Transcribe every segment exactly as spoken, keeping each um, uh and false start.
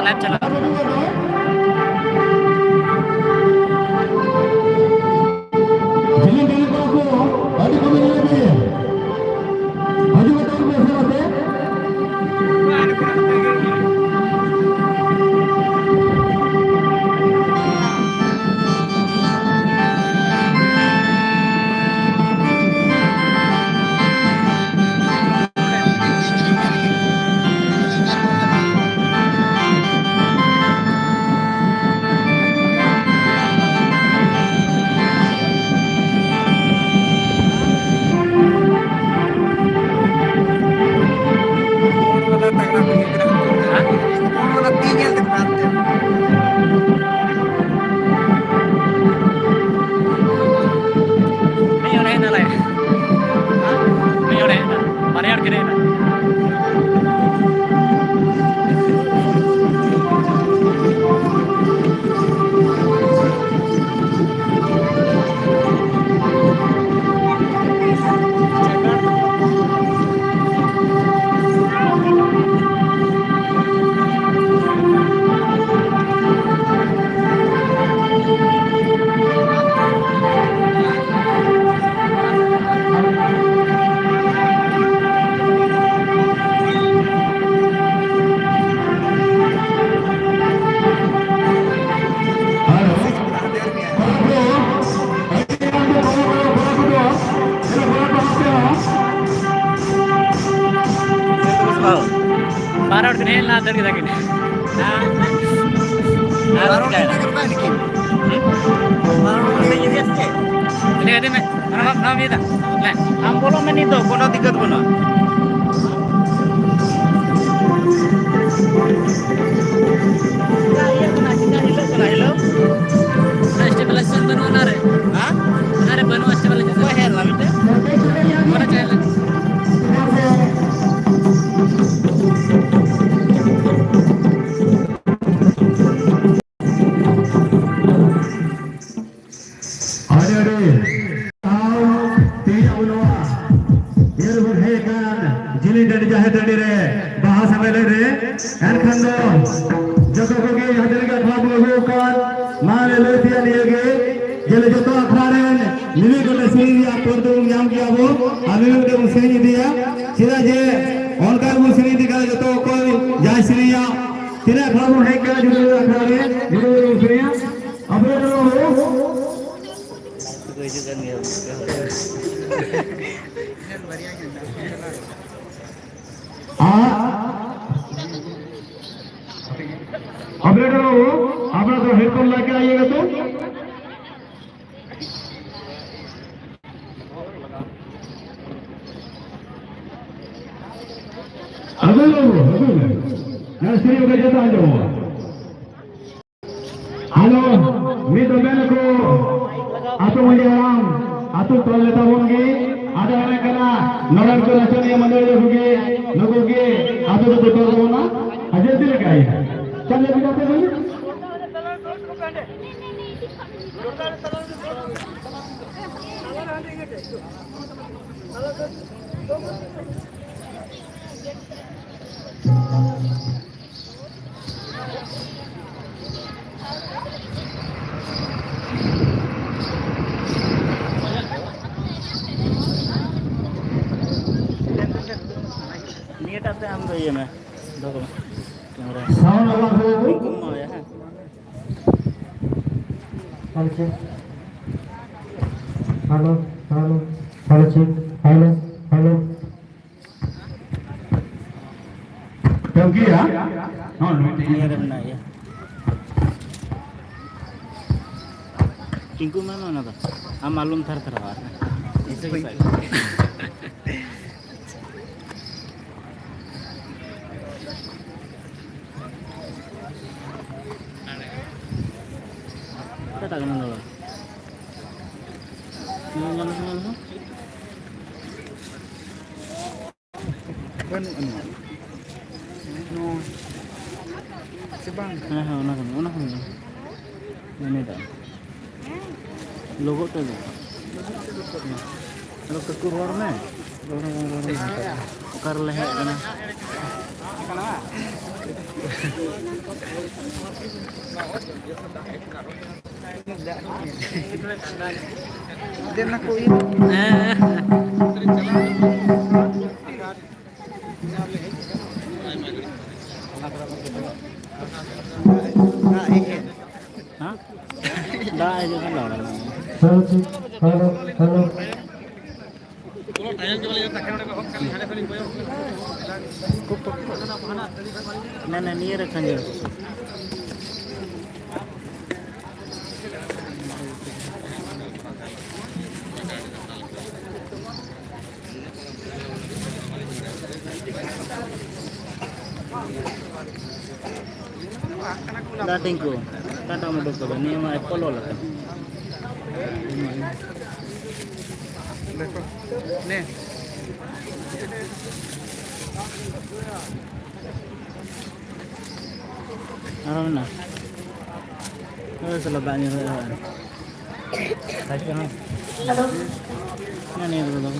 Live ᱪᱟᱞᱟᱜ ᱠᱟᱱᱟ᱾ ᱡᱤᱞᱤᱧ ᱰᱟᱹᱦᱤ ᱠᱚᱲᱟ ᱠᱚ, ᱟᱹᱰᱤ ᱠᱚᱢ ᱧᱮᱞ ᱯᱮ᱾ ᱦᱤᱡᱩᱜ ᱢᱮ ᱛᱟᱵᱚᱱ ᱯᱮ ᱩᱥᱟᱹᱨᱟ ᱛᱮ᱾ ᱢᱤᱫ ᱦᱚᱲ ᱦᱮᱡ ᱮᱱᱟᱞᱮ᱾ ᱢᱤᱫ ᱦᱚᱲ ᱦᱮᱡ ᱮᱱᱟ᱾ ᱵᱟᱨᱭᱟ ᱦᱚᱲ ᱠᱤᱱ ᱦᱮᱡ ᱮᱱᱟ᱾ ᱵᱟᱨ ᱦᱚᱲ ᱠᱤᱱ ᱦᱮᱡ ᱞᱮᱱᱟ, ᱫᱟᱹᱲ ᱠᱮᱫᱟ ᱠᱤᱱ᱾ ᱟᱨ ᱪᱤᱠᱟᱭᱮᱱᱟ? ᱞᱟᱹᱭ ᱟᱹᱫᱤᱧ ᱢᱮ, ᱚᱱᱟ ᱵᱟᱢ ᱱᱚᱣᱟ ᱤᱭᱟᱹ ᱫᱟ? ᱞᱮ᱾ ᱟᱢ ᱵᱚᱞᱚᱜ ᱢᱮ ᱱᱤᱛ ᱫᱚ, ᱠᱳᱱᱳ ᱫᱤᱠᱠᱟᱛ ᱵᱟᱹᱱᱩᱜᱼᱟ᱾ ᱪᱮᱫᱟᱜ ᱤᱭᱟᱹᱜ ᱠᱟᱱᱟ? ᱪᱮᱫᱟᱜ ᱦᱤᱞᱟᱹᱜ ᱠᱟᱱᱟ? ᱦᱮᱞᱳ? ᱚᱱᱟ stabilization ᱵᱟᱹᱱᱩᱜᱼᱟ ᱚᱱᱟ ᱨᱮ᱾ ᱦᱮᱸ? ᱚᱱᱟ ᱨᱮ ᱵᱟᱹᱱᱩᱜᱼᱟ stabilization᱾ ᱚᱠᱚᱭ ᱦᱮᱡ ᱞᱮᱱᱟ ᱢᱤᱫᱴᱮᱱ? ᱚᱱᱟ ᱪᱮᱫ ᱞᱮᱠᱟ? ᱟᱹᱰᱤ ᱟᱹᱰᱤ ᱥᱟᱨᱦᱟᱣ᱾ ᱛᱮᱦᱮᱧ ᱟᱵᱚ ᱱᱚᱣᱟ ᱧᱮᱞ ᱵᱚᱱ ᱦᱮᱡ ᱟᱠᱟᱱ ᱡᱤᱞᱤᱧ ᱰᱟᱹᱰᱤ ᱡᱟᱦᱮᱨ ᱴᱟᱺᱰᱤ ᱨᱮ ᱵᱟᱦᱟ ᱥᱟᱯᱲᱮ ᱞᱟᱹᱜᱤᱫ ᱨᱮ, ᱮᱱᱠᱷᱟᱱ ᱫᱚ ᱞᱟᱹᱭ ᱛᱮᱭᱟᱜ ᱱᱤᱭᱟᱹ ᱜᱮ, ᱡᱮ ᱡᱚᱛᱚ ᱟᱠᱷᱲᱟ ᱨᱮᱱ ᱢᱤᱢᱤᱫ ᱜᱚᱴᱮᱡ ᱥᱮᱨᱮᱧ ᱨᱮᱭᱟᱜ ᱠᱚᱨ ᱫᱚᱵᱚᱱ ᱧᱟᱢ ᱜᱮᱭᱟ ᱵᱚ, ᱟᱨ ᱢᱤᱢᱤᱫ ᱜᱚᱴᱮᱡ ᱵᱚᱱ ᱥᱮᱨᱮᱧ ᱤᱫᱤᱭᱟ᱾ ᱪᱮᱫᱟᱜ ᱡᱮ ᱚᱱᱠᱟ ᱜᱮᱵᱚᱱ ᱥᱮᱨᱮᱧ ᱤᱫᱤ ᱠᱷᱟᱱ ᱡᱚᱛᱚ ᱚᱠᱚᱭ ᱡᱟᱦᱟᱸᱭ ᱥᱮᱨᱮᱧᱟ, ᱛᱤᱱᱟᱹᱜ ᱟᱠᱷᱲᱟ ᱵᱚᱱ ᱦᱮᱡ ᱠᱟᱱᱟ, ᱡᱩᱫᱟᱹ ᱡᱩᱫᱟᱹ ᱟᱠᱷᱲᱟ ᱨᱮ ᱡᱩᱫᱟᱹ ᱡᱩᱫᱟᱹ ᱵᱚᱱ ᱥᱮᱨᱮᱧᱟ᱾ ᱟᱵᱚ ᱨᱮᱱ ᱦᱚᱲ ᱠᱚ ᱦᱤᱡᱩᱜ ᱠᱟᱱ ᱜᱮᱭᱟ ᱜᱚᱢᱠᱮ ᱦᱚᱲ᱾ ᱟᱨ ᱚᱯᱟᱨᱮᱴᱚᱨ ᱵᱟᱹᱵᱩ, ᱟᱯᱱᱟᱨ ᱫᱚ ᱦᱮᱰᱯᱷᱳᱱ ᱞᱟᱜᱟ ᱤᱭᱟᱹ ᱠᱟᱛᱮ᱾ ᱟᱹᱜᱩᱭ ᱵᱟᱹᱵᱩ, ᱟᱹᱜᱩᱭ ᱢᱮ᱾ ᱱᱚᱣᱟ ᱥᱮᱨᱮᱧ ᱠᱚ ᱡᱚᱛᱚ ᱟᱸᱡᱚᱢᱚᱜᱼᱟ᱾ ᱦᱮᱞᱳ, ᱢᱤᱫ ᱫᱚ ᱢᱮᱱ ᱟᱠᱚ, ᱟᱹᱛᱩ ᱢᱟᱹᱡᱷᱤ ᱦᱟᱲᱟᱢ, ᱟᱹᱛᱩ ᱛᱚᱞ ᱞᱮ ᱛᱟᱵᱚᱱ ᱜᱮ, ᱟᱫᱚ ᱚᱱᱮ ᱠᱟᱱᱟ, ᱱᱚᱰᱮᱱ ᱠᱚ ᱱᱟᱪᱚᱱᱤᱭᱟᱹ ᱢᱟᱹᱫᱟᱹᱲᱤᱭᱟᱹ ᱠᱚᱜᱮ, ᱱᱩᱠᱩ ᱜᱮ ᱟᱹᱛᱩ ᱫᱚᱠᱚ ᱛᱚᱞ ᱛᱟᱵᱚᱱᱟ᱾ ᱟᱨ ᱡᱟᱹᱥᱛᱤ ᱞᱮᱠᱟ ᱜᱮ᱾ ᱪᱟᱞ ᱞᱟᱹᱜᱤᱫ ᱟᱯᱮ ᱵᱚᱞᱮ᱾ ᱱᱤᱭᱟᱹᱴᱟᱜ ᱛᱮ ᱟᱢ ᱫᱚ ᱤᱭᱟᱹ ᱢᱮ, ᱫᱚᱦᱚ ᱠᱟᱜ ᱢᱮ ᱠᱮᱢᱮᱨᱟ᱾ ᱥᱟᱣᱩᱱᱰ ᱟᱞᱟᱫᱟ ᱦᱩᱭᱩᱜ᱾ ᱠᱚᱢ ᱮᱢᱟᱣᱟᱭᱟ, ᱦᱮᱸ᱾ Hello check. Hello, hello, hello check. Hello, hello. ᱴᱚᱝᱠᱤᱭᱟ? ᱦᱚᱸ, ᱱᱩᱭ ᱴᱷᱮᱱ᱾ ᱱᱤᱭᱟᱹ ᱨᱮ ᱢᱮᱱᱟᱜ ᱜᱮᱭᱟ᱾ ᱴᱤᱝᱠᱩ ᱢᱮ ᱚᱱᱟ ᱫᱚ᱾ ᱟᱢ ᱟᱞᱚᱢ ᱛᱷᱟᱨ ᱛᱷᱟᱨᱟᱣᱟ ᱟᱨ᱾ ᱚᱠᱟᱴᱟᱜ ᱠᱟᱱᱟ ᱱᱚᱣᱟ? ᱧᱮᱞ ᱧᱟᱢ ᱧᱟᱢ ᱦᱚᱸ? ᱵᱟᱹᱱᱩᱜᱼᱟ ᱱᱚᱣᱟ᱾ ᱱᱚᱣᱟ᱾ ᱥᱮ ᱵᱟᱝ? ᱦᱮᱸ, ᱦᱮᱸ, ᱚᱱᱟ ᱠᱟᱱᱟ, ᱚᱱᱟ ᱠᱟᱱᱟ᱾ ᱢᱮᱱᱮᱫᱟ᱾ ᱞᱳᱜᱳ ᱛᱮ ᱫᱚ᱾ ᱟᱫᱚ ᱠᱟᱹᱠᱩ ᱨᱚᱲ ᱢᱮ᱾ ᱨᱚᱲ ᱢᱮ, ᱨᱚᱲ ᱢᱮ᱾ ᱚᱠᱟ ᱨᱮᱞᱮ ᱦᱮᱡ ᱟᱠᱟᱱᱟ? ᱫᱮᱱ ᱱᱟ ᱠᱚ ᱤᱭᱟᱹ᱾ ᱦᱮᱸ᱾ ᱦᱮᱸ? ᱫᱟᱜ ᱦᱤᱡᱩᱜ ᱠᱟᱱ ᱫᱚ ᱚᱲᱟᱜ ᱨᱮ᱾ Hello, hello, hello. ᱢᱟᱱᱮ ᱱᱤᱭᱟᱹ ᱨᱮ ᱠᱷᱟᱸᱡᱚ᱾ ᱫᱟ ᱴᱤᱝᱠᱩ, ᱚᱠᱟᱴᱟᱜ ᱮᱢ ᱩᱰᱩᱠ ᱠᱟᱫᱟ? ᱱᱤᱭᱟᱹ ᱢᱟ apple ᱚᱞ ᱟᱠᱟᱱ᱾ ᱟᱨᱦᱚᱸ ᱢᱮᱱᱟᱜᱼᱟ᱾ ᱳᱭ ᱥᱟᱞᱟ ᱫᱟᱜ ᱧᱩᱨᱦᱟᱹᱜᱼᱟ᱾ ᱦᱮᱞᱳ᱾ ᱦᱮᱸ, ᱱᱤᱭᱟᱹ ᱫᱚ ᱵᱟᱝ᱾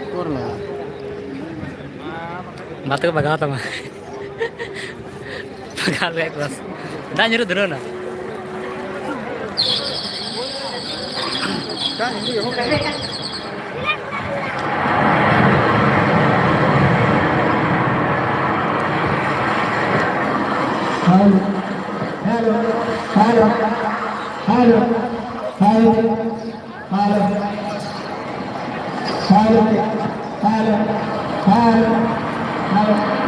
ᱩᱠᱩᱨ ᱢᱮᱱᱟᱜᱼᱟ? ᱵᱟᱛᱮ ᱠᱚ ᱵᱟᱜᱟᱣ ᱛᱟᱢᱟ᱾ ᱵᱟᱜᱟᱣ ᱞᱮᱠᱷᱟᱡ ᱠᱚ ᱵᱟᱥ᱾ ᱫᱟᱜ ᱧᱩᱨᱩᱜ ᱫᱷᱩᱨᱟᱹᱣ ᱱᱟ᱾ ᱫᱟᱜ ᱧᱩᱨᱩᱜ ᱮᱦᱚᱵ ᱮᱱᱟ᱾ Hello, hello, hello, hello, hello. Hello. Hello. Hello. Hello. Hello.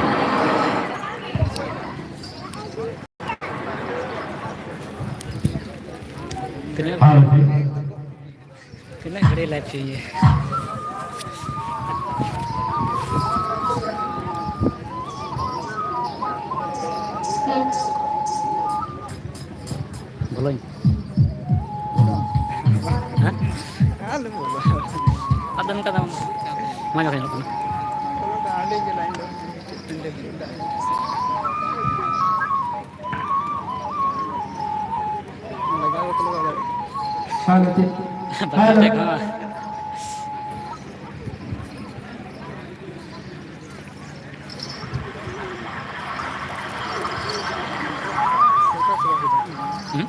ᱛᱤᱱᱟᱹᱜ, ᱦᱮᱞᱳ᱾ ᱛᱤᱱᱟᱹᱜ ᱜᱷᱟᱹᱲᱤᱡ live ᱪᱚᱭ ᱤᱧ? ᱵᱚᱞᱚᱧ᱾ ᱦᱮᱸ? ᱟᱞᱚᱢ ᱵᱚᱞᱚ᱾ ᱟᱫᱚ ᱱᱚᱝᱠᱟ ᱫᱚ ᱵᱟᱝ ᱧᱮᱞᱚᱜ ᱠᱟᱱᱟ᱾ ᱚᱱᱟ ᱫᱚ ᱦᱟᱸᱰᱮ ᱜᱮ line ᱫᱚ᱾ ᱦᱟᱸᱰᱮ ᱜᱮ ᱫᱟᱜ᱾ ᱵᱟᱠᱚ ᱦᱮᱞᱳ᱾ ᱴᱷᱤᱠ ᱦᱚᱸ᱾ ᱦᱩᱸ?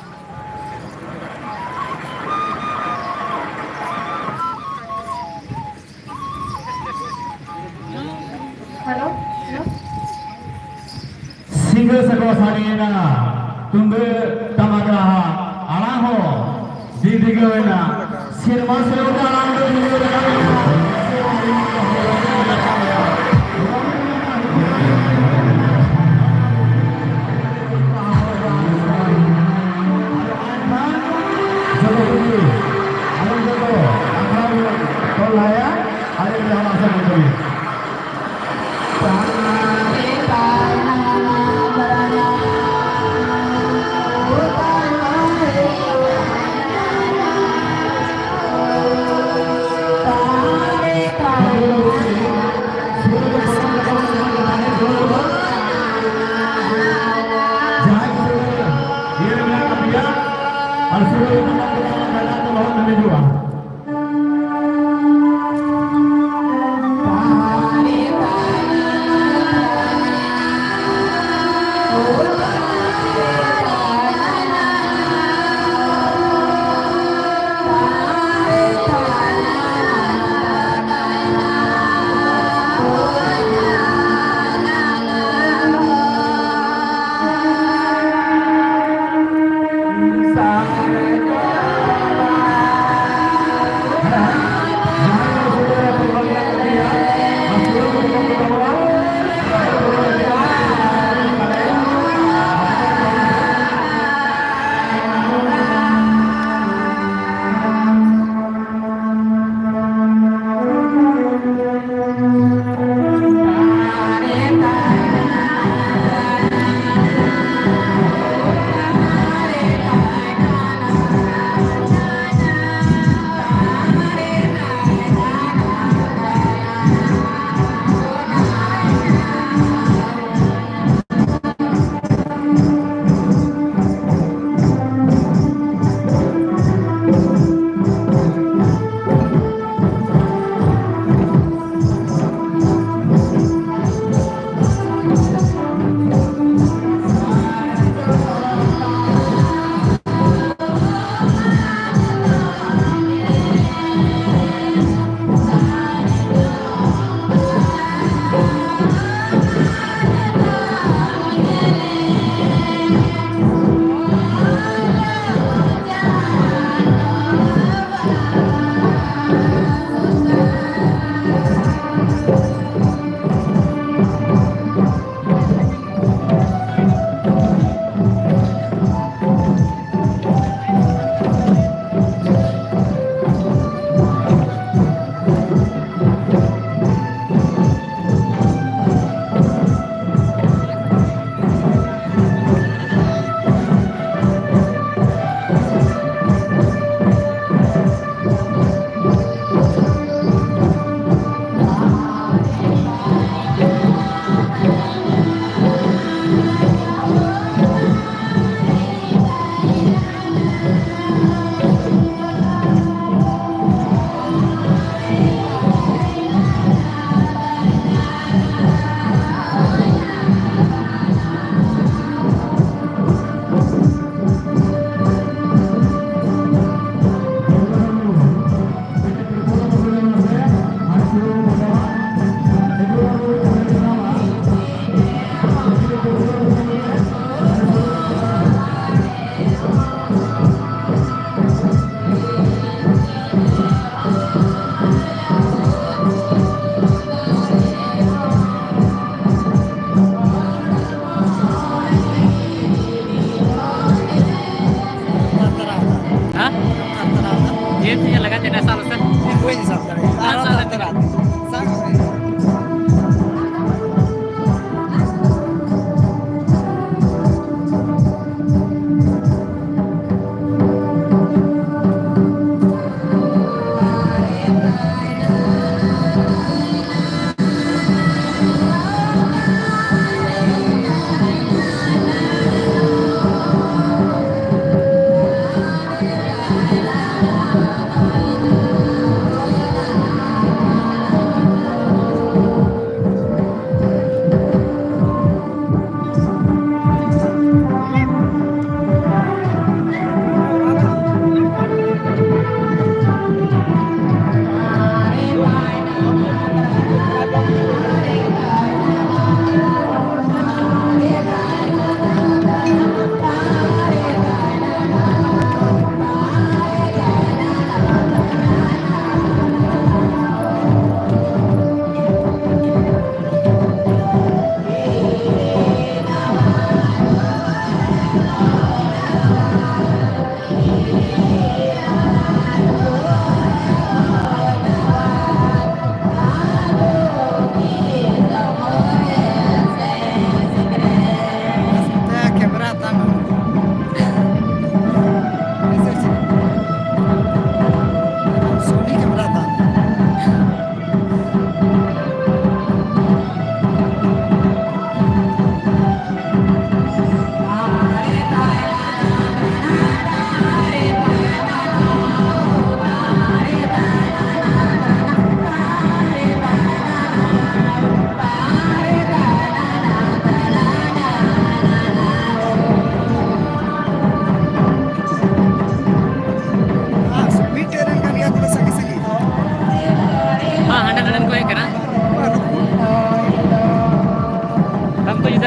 Hello, hello. ᱥᱤᱸᱜᱟᱹ ᱥᱟᱠᱣᱟ ᱥᱟᱰᱮᱭᱮᱱᱟ, ᱛᱩᱢᱫᱟᱹᱜ ᱴᱟᱢᱟᱠ ᱨᱟᱦᱟ, ᱟᱲᱟᱝ ᱦᱚᱸ ᱫᱤ ᱫᱤᱜᱟᱹᱣᱮᱱᱟ᱾ ᱥᱮᱨᱢᱟ ᱥᱮᱨᱢᱟ ᱟᱲᱟᱝ ᱫᱚ ᱫᱤᱜᱟᱹᱣ ᱨᱟᱠᱟᱵ ᱮᱱᱟ᱾ ᱡᱚᱛᱚ ᱠᱚᱜᱮ ᱟᱞᱮ ᱡᱚᱛᱚ ᱟᱠᱷᱲᱟ ᱨᱮ ᱛᱚᱞ ᱞᱟᱦᱟᱭᱟ, ᱟᱞᱮ ᱡᱟᱦᱟᱸ ᱟᱥᱟ ᱠᱚ ᱠᱟᱹᱢᱤ᱾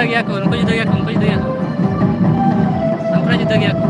ᱜᱮᱭᱟ ᱠᱚ, ᱱᱩᱠᱩ ᱡᱩᱫᱟᱹ ᱜᱮᱭᱟ ᱠᱚ, ᱩᱱᱠᱩ ᱡᱩᱫᱟᱹ ᱜᱮᱭᱟ ᱠᱚ, ᱩᱱᱠᱩ ᱡᱩᱫᱟᱹ ᱜᱮᱭᱟ ᱠᱚ᱾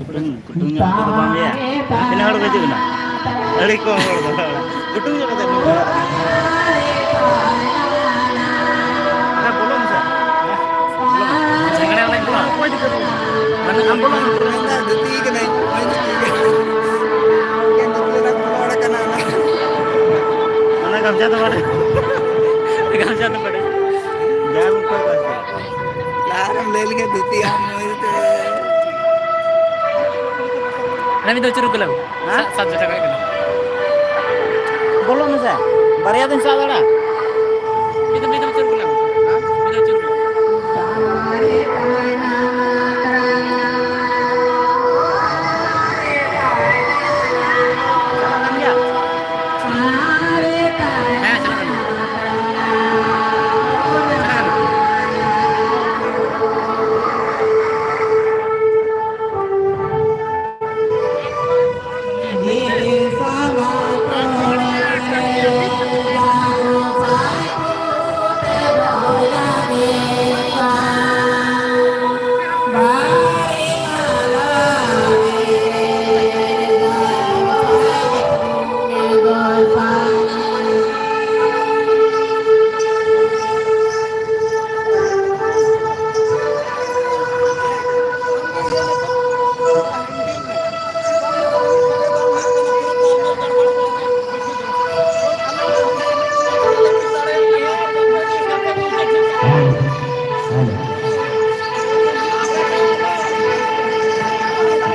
ᱠᱩᱴᱩᱝ, ᱠᱩᱴᱩᱝ ᱧᱚᱜ ᱠᱟᱛᱮ ᱫᱚ ᱵᱟᱢ ᱤᱭᱟᱹᱭᱟ? ᱛᱤᱱᱟᱹᱜ ᱦᱚᱲ ᱠᱚ ᱦᱤᱡᱩᱜ ᱠᱟᱱᱟ? ᱟᱹᱰᱤ ᱠᱚᱢ ᱦᱚᱲ ᱫᱚ᱾ ᱠᱩᱴᱩᱝ ᱧᱚᱜ ᱠᱟᱛᱮ ᱱᱚᱝᱠᱟ᱾ ᱦᱮᱸ, ᱵᱚᱞᱚ ᱢᱮᱥᱮ᱾ ᱵᱚᱞᱚ ᱢᱮ᱾ ᱥᱮᱸᱜᱮᱲ ᱞᱟᱹᱜᱤᱫ ᱫᱚ ᱵᱟᱝ᱾ ᱚᱠᱚᱭ ᱫᱚ ᱠᱟᱹᱴᱤᱡ? ᱢᱟᱱᱮ ᱟᱢ ᱵᱚᱞᱚ ᱢᱮ᱾ ᱢᱮᱱᱫᱟ, ᱫᱷᱩᱛᱤ ᱠᱟᱹᱱᱟᱹᱧ᱾ ᱦᱳᱭ, ᱫᱷᱩᱛᱤ ᱠᱟᱹᱱᱟᱹᱧ᱾ ᱮᱠᱮᱱ ᱫᱷᱩᱛᱤ ᱨᱮ ᱦᱚᱲ ᱠᱟᱱᱟ ᱚᱱᱟ᱾ ᱚᱱᱟ ᱜᱟᱢᱪᱷᱟ ᱫᱚ ᱵᱟᱲᱟᱭ᱾ ᱜᱟᱢᱪᱷᱟ ᱫᱚ ᱵᱟᱲᱟᱭ᱾ ᱡᱟ ᱩᱞᱴᱟᱹ ᱯᱟᱞᱴᱟ᱾ ᱞᱟᱦᱟ ᱨᱮᱢ ᱞᱟᱹᱭ ᱞᱮᱠᱷᱟᱱ ᱫᱷᱩᱛᱤ ᱟᱢ ᱢᱟᱹᱭ ᱛᱮ᱾ ᱚᱱᱟ ᱢᱤᱫ ᱫᱚ ᱪᱩᱨᱩᱠ ᱜᱮᱞᱟᱝ᱾ ᱦᱮᱸ? ᱥᱟᱛ, ᱥᱟᱛ ᱥᱚ ᱴᱟᱠᱟ ᱦᱩᱭᱩᱜ ᱠᱟᱱᱟ᱾ ᱵᱚᱞᱚᱜ ᱢᱮᱥᱮ᱾ ᱵᱟᱨᱭᱟ ᱫᱚᱧ ᱥᱟᱵ ᱫᱟᱲᱮᱭᱟᱜᱼᱟ᱾ ᱢᱤᱫ ᱫᱚ, ᱢᱤᱫ ᱫᱚ ᱪᱩᱨᱩᱠ ᱜᱮᱞᱟᱝ᱾ ᱦᱮᱸ? ᱢᱤᱫ ᱫᱚ ᱪᱩᱨᱩᱠ ᱜᱮᱞᱟᱝ᱾ ᱪᱟᱞᱟᱜ ᱠᱟᱱ ᱜᱮᱭᱟ? ᱦᱮᱸ, ᱪᱟᱞᱟᱜ ᱠᱟᱱᱟ᱾ ᱪᱟᱞᱟᱜ ᱠᱟᱱᱟ᱾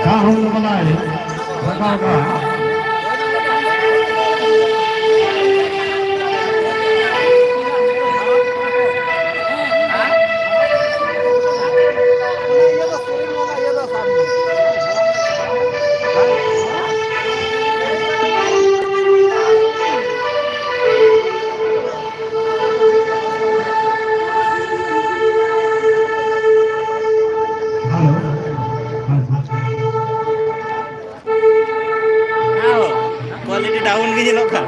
ᱨᱟᱦᱩᱞ ᱢᱟᱞᱟᱭ ᱨᱟᱠᱟᱵ ᱠᱟᱜᱼᱟ᱾ ᱠᱳᱣᱟᱞᱤᱴᱤ ᱰᱟᱣᱩᱱ ᱜᱮ ᱧᱮᱞᱚᱜ ᱠᱟᱱ᱾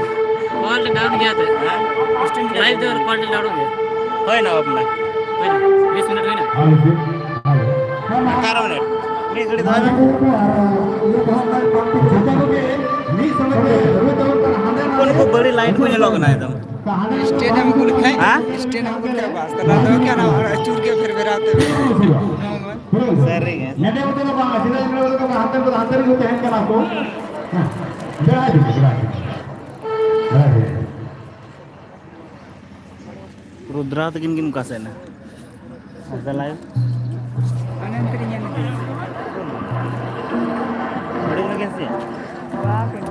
ᱠᱳᱣᱟᱞᱤᱴᱤ ᱰᱟᱣᱩᱱ ᱜᱮᱭᱟ ᱛᱚ᱾ ᱦᱮᱸ? ᱞᱟᱭᱤᱵᱷ ᱫᱚ ᱠᱳᱣᱟᱞᱤᱴᱤ ᱰᱟᱣᱩᱱ ᱜᱮᱭᱟ᱾ ᱦᱳᱭ ᱱᱟ ᱵᱟᱯᱞᱟ᱾ ᱦᱩᱭᱱᱟ? ᱵᱤᱥ ᱢᱤᱱᱤᱴ ᱦᱩᱭᱱᱟ? ᱮᱜᱟᱨᱚ ᱢᱤᱱᱤᱴ᱾ ᱢᱤᱫ ᱜᱷᱟᱹᱲᱤ ᱫᱚᱦᱚᱭ ᱢᱮ᱾ ᱩᱱᱠᱩ ᱱᱩᱠᱩ ᱵᱟᱹᱲᱤᱡ ᱞᱟᱭᱤᱱ ᱠᱚ ᱧᱮᱞᱚᱜ ᱠᱟᱱᱟ ᱮᱠᱫᱚᱢ᱾ ᱥᱴᱮᱱᱰ ᱮᱢ ᱟᱹᱜᱩ ᱞᱮᱠᱷᱟᱱ, ᱦᱮᱸ? ᱥᱴᱮᱱᱰ ᱮᱢ ᱟᱹᱜᱩ ᱞᱮᱠᱷᱟᱱ ᱵᱟᱥ, ᱛᱟᱦᱞᱮ ᱟᱫᱚ ᱮᱠᱮᱱ ᱟᱹᱪᱩᱨ ᱜᱮ ᱯᱷᱮᱨ ᱯᱷᱮᱨᱟᱣ ᱛᱮ᱾ ᱥᱟᱹᱨᱤ ᱜᱮ᱾ ᱨᱩᱫᱽᱨᱟ ᱛᱟᱹᱠᱤᱱ ᱠᱤᱱ ᱚᱠᱟ ᱥᱮᱫ ᱮᱱᱟ? ᱚᱱᱛᱮ ᱞᱟᱭᱤᱵᱷ᱾ ᱦᱟᱱᱮ ᱚᱱᱛᱮ ᱨᱮ ᱧᱮᱞ ᱢᱮ᱾ ᱦᱩᱰᱤᱧ ᱧᱚᱜ ᱜᱮᱭᱟ ᱥᱮ? ᱪᱟᱞᱟᱣ ᱠᱟᱱᱟ᱾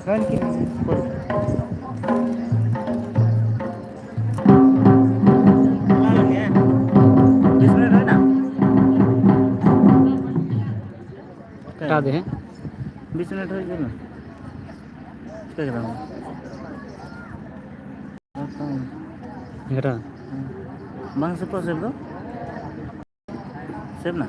ᱦᱳᱭ ᱠᱤ? ᱵᱤᱥ ᱢᱤᱱᱤᱴ ᱦᱩᱭᱱᱟ? ᱠᱟᱴᱟᱣ ᱫᱮ, ᱦᱮᱸ? ᱵᱤᱥ ᱢᱤᱱᱤᱴ ᱦᱩᱭ ᱠᱟᱱᱟ᱾ ᱪᱤᱠᱟᱹ ᱠᱮᱫᱟᱢ? ᱜᱷᱟᱴᱟ᱾ ᱵᱟᱝ ᱥᱮᱵᱷ ᱠᱚᱜ, ᱥᱮᱵᱷ ᱫᱚ? ᱥᱮᱵᱷ ᱱᱟ?